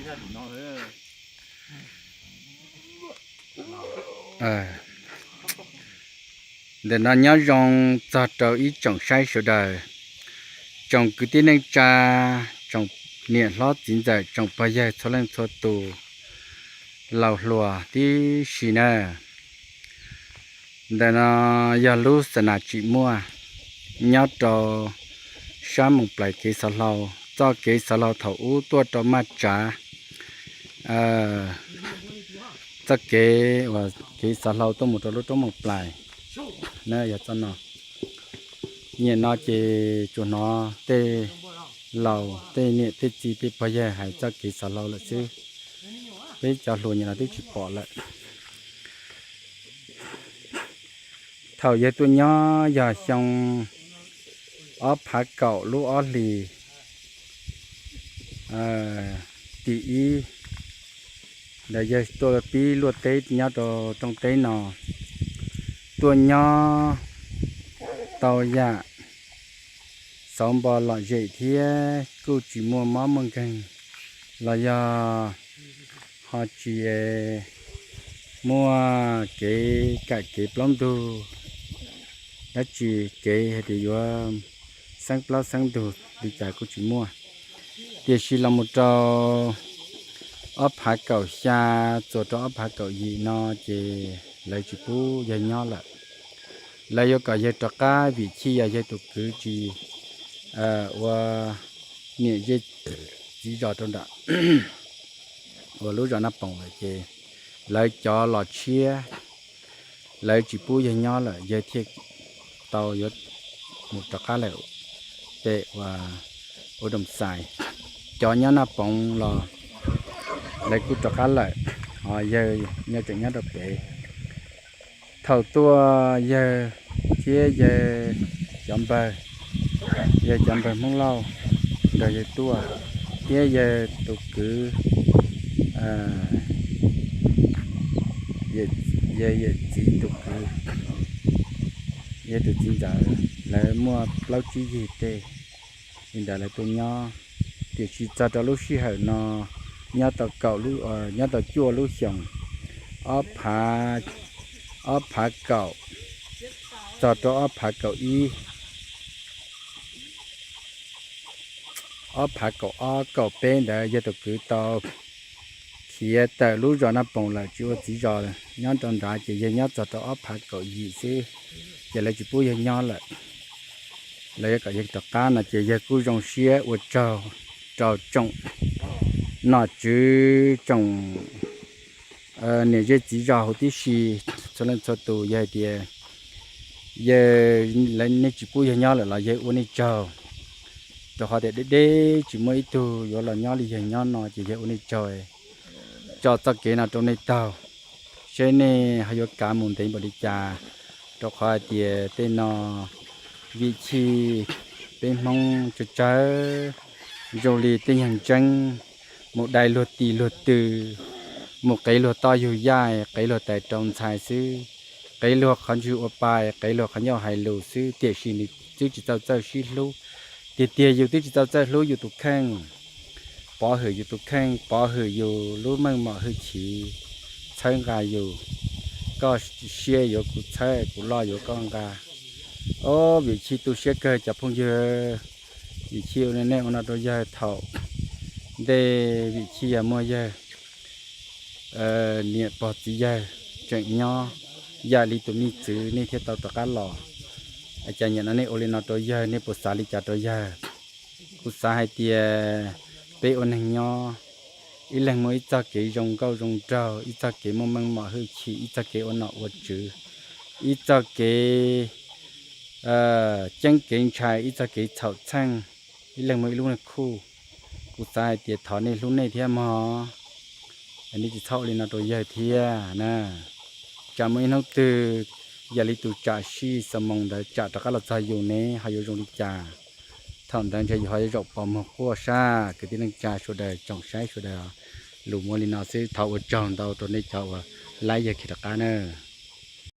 Ntawm no nyob zoo txog rau ib tsoom saib sawv daws, tsoom kwv tij neej tsa, tsoom niam hlob txiv ntxawm, tsoom pog yawg txhua leej txhua tus, laus hluas tib si na. Ntawm no yog lub xa nas tsim muaj nyob rau sab Moos Plais kev xov hlau. Txoj kev xov hlau thaum ub tuaj rau Maj Tsav, txoj kev uas kev xov hlau tuaj mus rau lub roob Moos Plais na yog txoj no. Nyem no ces tsuas hnov tej laus tej niam tej txiv tej pog yawg hais txoj kev xov hlau lawm xwb. Peb cov hluas nyem no twb tsis pom lawm. Thaum yawg tuaj nyob yog xyoo ob phav kaum lub ob hlis tim ib ntawd yawg tuaj pib luaj teb nyob rau rooj teb no, tuaj nyob tau yam xauv npo lom zem thiab kuj tsis muaj mob muaj nkeeg los yog ho tsis muaj kev kam kev plaub ntug dab tsi, kev hais tias yuav xeeb plaub xeeb ntug li cas kuj tsis muaj. Tiam sis los mus rau ob phav kaum xya txuas rau ob phav kaum yim no ces lawv tsis pub yawg nyob lawm. Lawv yuav kom yawg rov qab vim chij yog yawg tus kwv tsis ua niam zej txiv zos rau nram uas lub zos Naj Poom lawm ces lawv cov los tshiab, lawv tsis pub yawg nyob lawm, yawg thiaj tau yuav mus rov qab lawm pem uas ua Doom Xais. Cov nyob Naj Poov los lawv kuj rov qab lawm, ho yawg nyob tseem nyob rau pem. Thaum tuaj yawg thiab yawg cov npawg, yawg cov npawg Hmoob Lauj nrog yawg tuaj, thiab yawg tus kwv, yawg yawm txiv tus kwv, yawg tus txiv ntxawm, lawv muaj plaub tsib yig tej li ntawd lawv tuaj nyob. Tiam sis txog rau lub sij hawm no nyob tau kaum, nyob tau cuaj lub xyoos, ob phav, ob phav kaum txog rau ob phav kaum ib, ob phav kaum ob kaum peb ntawd yawg tus kwv tau khiav tawm lub zos Naj Poom lawm tsis ua txiv zos nyob rau nrad ces yawg nyob txog rau ob phav kaum yim xwb, ces lawv tsis pub yawg nyob lawm. Lawv yuav kom yawg rov qab no ces yawg kuj zoo siab ua tsaug rau tsoom nom tswv tsoom niam zej txiv zos huv tib si txhua leej txhua tus, yog hais tias yawg, nej tsis pub yawg nyob lawm los yawg ua nej tsaug, rau qhov tias deb deb tsis muaj ib tug yuav los nyob li yawg nyob no ces yawg ua nej tsaug, tso txoj kev no rau nej taug, seb nej ho yuav kav mus ntev npaum li cas, rau qhov hais tias tej no vim chij peb Hmoob tsawg tsawg zoo li tej nyuag ntseeb mus dai luag tis luag tw, mus qev luag toj yug yaij, qev luag tais rau ntxhais xwb, qev luag qhov ntswg ua pa, qev luag qhov ncauj hais lus xwb, tiam sis nws twb tsis txaus txawj sib hlub. Tiag tiag yus twb tsis txaus txawj hlub yus tus kheej, pov hwm yus tus kheej, pov hwm yus lub meej mom hwj chim, txhawb nqa yus, koj siab yuav kuv txhawb, kuv loj yuav koj nqa. Ob, vim chij tu siab kawg cov phooj ywg, vim chij ua nej ua no rau yawg thaum ntej, vim chij yog muaj yawg niam pog txiv yawg tseem nyob, yam li tus me txwv nej thiaj tau rov qab los. Cas nyem no nej ua li no rau yawg, nej puas xav li cas rau yawg? Kuv xav hais tias peb ua neeg nyob, ib leeg muaj ib txoj kev zoo nkauj zoo nraug, ib txoj kev muaj meej mom hwj chim, ib txoj kev ua nom ua tswv, ib txoj kev ceeb kev ntshai, ib txoj kev txhaum txheej, ib leeg muaj ib lub niag khuj. Kuv xav hais tias thov nej hlub nej thiab mog, nej tsis txhob ua li no rau yawg thiab na. Tsam muaj ib hnub twg yam li tus tsam sij xa moos ntawd tsam rov qab los txog yus ne ho yuav zoo li cas? Thaum ntawd ntshe yus ho yuav zaum pos muag quaj sab. Kwv tij neej tsa sawv daws, tsoom saib sawv daws, lus muaj li no xwb, thov ua tsaug ntau rau nej cov uas laib yawg khiav rov qab na.